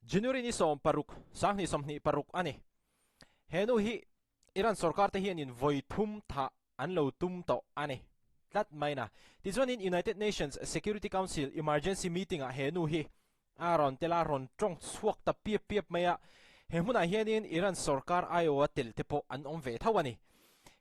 January ni 16, 2026 a ni. He nu hi Iran sorkar te hianin vawi thum thah an lo tum tawh a ni tlat mai na. Tichuanin United Nations Security Council Emergency Meeting ah he nu hi a rawn tel a, rawn tawng chhuak ta piap piap mai a. He hmunah hianin Iran sorkar aiawha tel te pawh an awm ve tho a ni.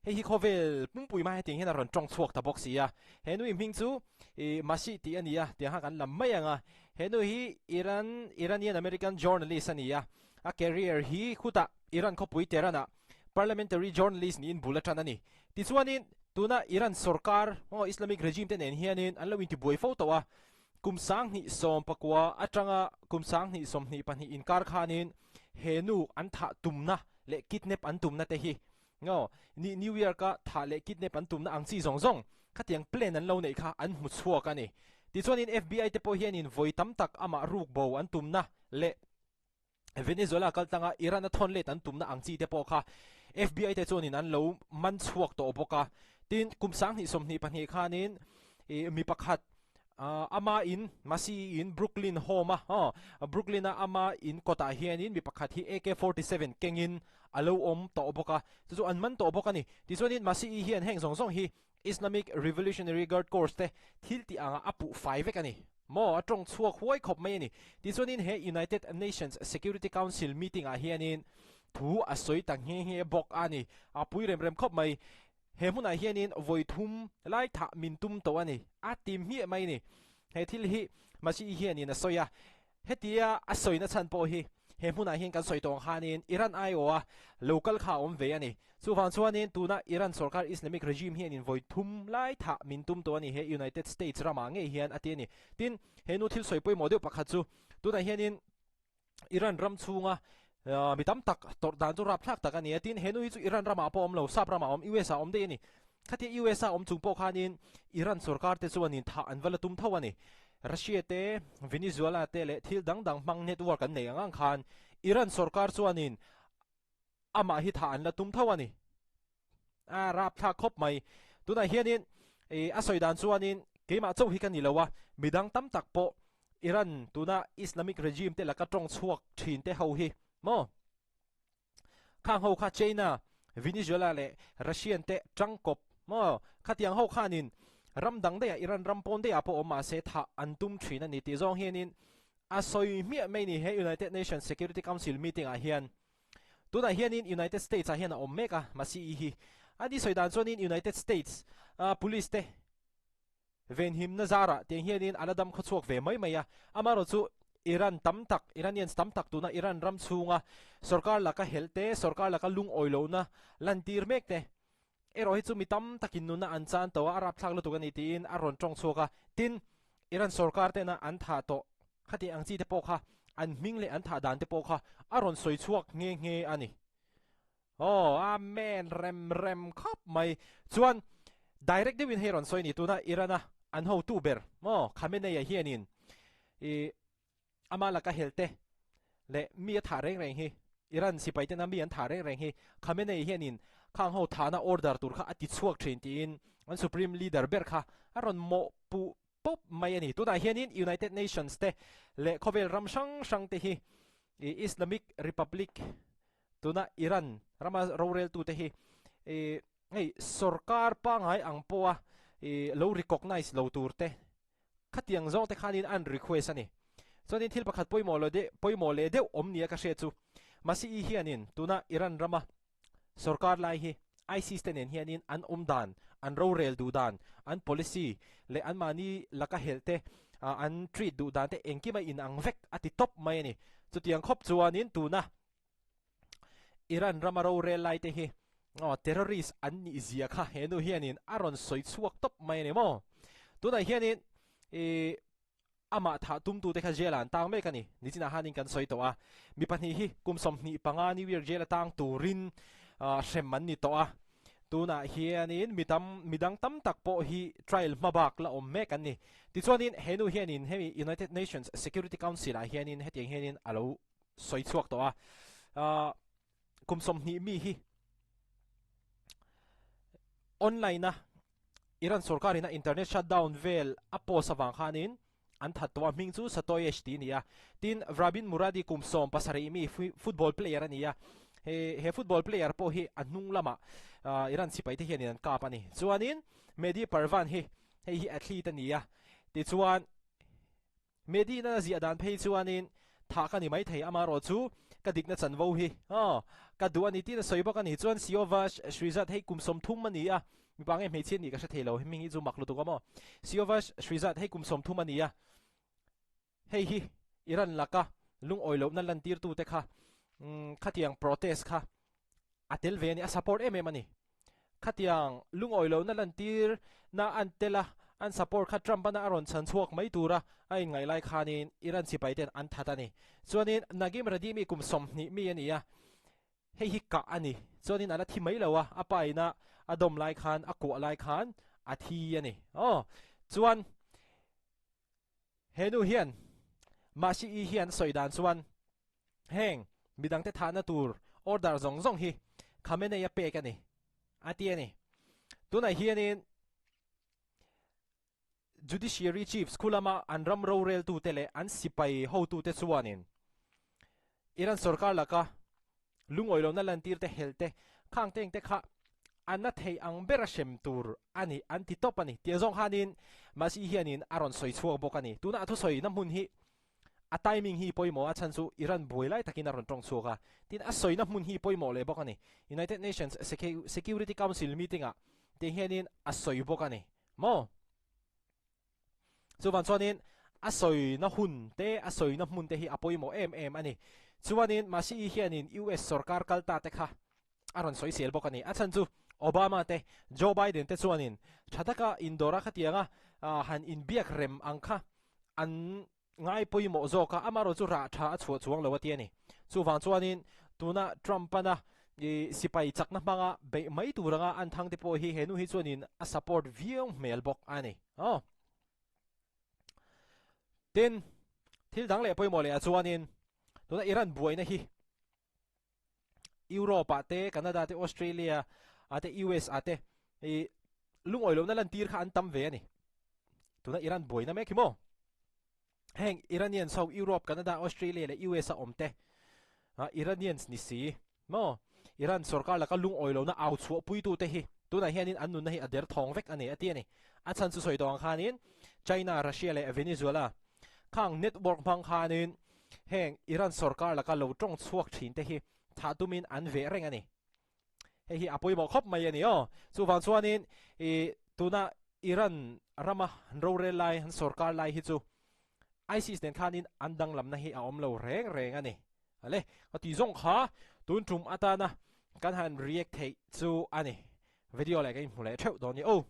Hei hi khawvel pumpui hma hetiang hian a rawn tawng chhuak ta bawk si a. He nu i hming chu i Masih tih a ni a, tiang kha kan lam mai ang a. He nu hi Iran, Iranian American journalist a ni a. A career hi khutah Iran khawpui Tehran-ah parliamentary journalist niin bul a tan a ni. Tichuanin tuna Iran sorkar, Islamic regime te nen hianin an lo intibuai fo tawh a. Kum 2019 atanga kum 2022 inkar khanin he nu an thah tumna leh kidnap an tumna te hi ngo ni New York-a thah leh kidnap an tumna ang chi zawng zawng khatiang plan an lo neih kha an hmu chhuak a ni. Tichuanin FBI te pawh hianin vawi tam tak amah ruk bo an tumna leh Venezuela kal tlanga Iran a thawn let an tumna ang chi te pawh kha FBI te chuanin an lo man chhuak tawh bawk a. Tin, kum 2022 khanin mi pakhat ama in Masi in Brooklyn home a, Brooklyn a ama in kawtah hianin mi pakhat hi AK-47 kengin a lo awm tawh bawk a, chu chu an man tawh bawk a ni. Tichuanin Masi hian heng zawng zawng hi Islamic Revolutionary Guard Corps te thil tih anga a puh fai vek a ni. Maw, a tawng chhuak huai khawp mai a ni. Tichuanin he United Nations Security Council meeting ah hianin thu a sawi ta nghe nghe bawk a ni. A pui rem rem khawp mai. He hmunah hianin vawi thum lai thah min tum tawh a ni. A ti hmiah mai a ni. He thil hi Masih hianin a sawi a. Hetia a sawina chhan pawh hi he hmunah hian kan sawi tawh ang khanin Iran aiawha lo kal kha a awm ve a ni. Chuvang chuanin tuna Iran sorkar Islamic regime hianin vawi thum lai thah min tum tawh a ni he United States ramah ngei hian a ti a ni. Tin, he nu thil sawi pawimawh deuh pakhat chu tunah hianin Iran ram chhunga mi tam tak tawrh dan chu rapthlak tak a ni a. Tin, he nu hi chu Iran ramah pawh a awm lo, sap ramah a awm, US ah a awm daih a ni. Khatia US a awm chung pawh khanin Iran sorkar te chuanin thah an va la tum tho a ni. Russia te, Venezuela te leh thil dang dang hmang network an nei ang ang khan Iran sorkar chuanin amah hi thah an la tum tho a ni. A rapthlak khawp mai. Tunah hianin a sawi dan chuanin keimah chauh hi ka ni lo a, midang tam tak pawh Iran tuna Islamic regime te laka tawng chhuak thin te ho hi maw? Khang ho kha China, Venezuela leh Russian te tangkawp maw? Khatiang ho khanin ram dang daihah Iran ram pawn daihah pawh awm mahse thah an tum thin a ni tih zawng hianin a sawi hmiah mai ni he United Nations Security Council meeting ah hian. Tunah hianin United States ah hian a awm mek a, Masih-i hi. A ni sawi dan chuanin United States police te Venhimna zarah tiang hianin a la dam khawchhuak ve mai mai a, amaherawh chu Iran tam tak, Iranians tam tak tuna Iran ram chhunga sorkar laka helh te, sorkar laka lungawi lohna lantir mek te erawh hi chu mi tam takin nunna an chan tawh a, a rapthlak lutuk a ni tiin a rawn tawng chhuak a. Tin, Iran sorkar tena an thah tawh khati ang chi te pawh kha an hming leh an thah dan te pawh kha a rawn sawi chhuak nghe nghe a ni. Aw, Amen rem rem khawp mai. Chuan direct deuhin hei rawn sawi ni tuna Iran-a an hotu ber maw Khamenei-a hianin i ama laka helte leh mi a thah reng reng hi Iran sipai tena mi an thah reng reng hi Khamenei hianin khang ho thahna order tur kha a ti chhuak thin tiin an supreme leader ber kha a rawn mawhpuh pawp mai a ni. Tunah hianin United Nations te leh khawvel ram hrang hrang te hi Islamic Republic Tuna Iran rama roreltute hi hei sorkar pangngai ang pawha lo recognize lo tur te khatiang zawng te khanin an request a ni. Chuanin thil pakhat pawimawh lo deuh pawimawh leh deuh awm nia ka hriat chu Masihi hianin tuna Iran rama sorkar lai hi ISIS te nen hianin an awm dan, an rorel duh dan, an policy leh anmahni laka helh te an treat duh dan te engkim a inang vek a ti tawp mai a ni. Chutiang khawp chuanin tuna Iran rama rorel lai te hi aw terrorist an nih zia kha he nu hianin a rawn sawi chhuak tawp mai a ni maw? Tunah hianin ih amah thah tumtu te kha jail ah an tang mek a ni. Nichinah hanin kan sawi tawh a, mi pahnih hi kum 25 New York jail a tang turin hrem an ni tawh a. Tunah hianin mi tam mi dang tam tak pawh hi trial hma bak la awm mek an ni. Tichuanin he nu hianin hemi United Nations Security Council ah hianin hetiang hianin a lo sawi chhuak tawh a, kum 20 mi hi online a Iran sorkar in a internet shutdown vel a post avang khanin an that tawh a, hming chu Satoyesh tih a ni a. Tin, Vrabin Muradi kum 17 mi football player a ni a, he he football player pawh hi a hnung lamah Iran sipai te hianin an kap a ni. Chuanin Mehdi Parvan hi hei hi athlete a ni a, tichuan Mehdi in a ziah dan phei chuanin thah ka ni maithei amarawh chu ka dikna chanvo hi aw ka duh a ni tiin a sawi bawk a ni. Chuan Siovash Shrizat hei kum 30 a ni a, mipa nge hmeichhia nih ka hre thei lo, hming hi chu mak lutuk a maw. Siovash Shrizat hei kum 30 a ni a, hei hi Iran laka lungawi lohna lantirtute kha khatiang protest kha a tel ve a ni, a support em em a ni. Khatiang lungawi lohna lantir na an tel a, an support kha Trump ana a rawn chhan chhuak mai tura a inngaih lai khanin Iran sipai ten an that a ni. Chuanin Nagim Radimi kum 20 mi a ni a, hei hi kah a ni. Chuanin a la thi mai lo a, a pa ina a dawm lai khan, a kuah lai khan a thi a ni. Aw, chuan he nu hian Mahsi-i hian sawi dan chuan Heng midangte thahna tur order zawng zawng hi Khamenei a pek a ni, a ti a ni. Tunah hianin Judiciary Chiefs khu lama an ram roreltute leh an sipai hotute chuanin Iran sorkar laka lungawi lohna lantirte helte khang tengte kha a na thei ang bera hrem tur a ni an ti tawp a ni. Tiang zawng khanin Masih hianin a rawn sawi chhuak bawk a ni. Tuna a thusawi na hmun hi A timing hi pawimawh a chhan chu Iran buai lai takin a rawn tawng chhuak a, tin a sawina hmun hi pawimawh leh bawk a ni. United Nations Security Council meeting ah te hianin a sawi bawk a ni maw? Chuvang chuanin a sawina hun te, a sawina hmun te hi a pawimawh em em a ni. Chuanin Masih-i hianin US sorkar kal ta te kha a rawn sawi sel bawk a ni. A chhan chu Obama te, Joe Biden te chuanin tha taka indawra khatianga han inbiak rem ang kha an ngai pawimawh zawk a, amaherawh chu rah tha a chhuah chuang lo a ti a ni. Chuvang chuanin tuna Trump-ana sipai chakna hmanga beih mai tur anga an thang te pawh hi he nu hi chuanin a support viau hmel bawk a ni. Aw. Tin, thil dang leh pawimawh leh ah chuanin tuna Iran buaina hi Europe ah te, Canada te, Australia ah te, US ah te i lungawi lohna lantir kha an tam ve a ni. Tuna Iran buaina mek hi maw? Heng Iranians ho Europe, Canada, Australia leh US a awm te Iranians ni si maw? Iran sorkar laka lungawi lohna au chhuah puitu te hi tunah hianin an nunna hi a der thawng vek a ni a ti a ni. A chhan chu sawi tawh ang khanin China, Russia leh Venezuela khang network hmang khanin Heng Iran sorkar laka lo tawng chhuak thin te hi thah tumin an veh reng a ni. Hei hi a pawimawh khawp mai a ni aw. Chuvang chuanin i tuna Iran rama an rorel lai, an sorkar lai hi chu ISIS nen khanin an danglamna hi a awm lo reng reng a ni. Ale, ka tih zawng kha tun tum atana kan han react theih chu a ni. Video leh ka inhmu leh theuh dawn ni aw.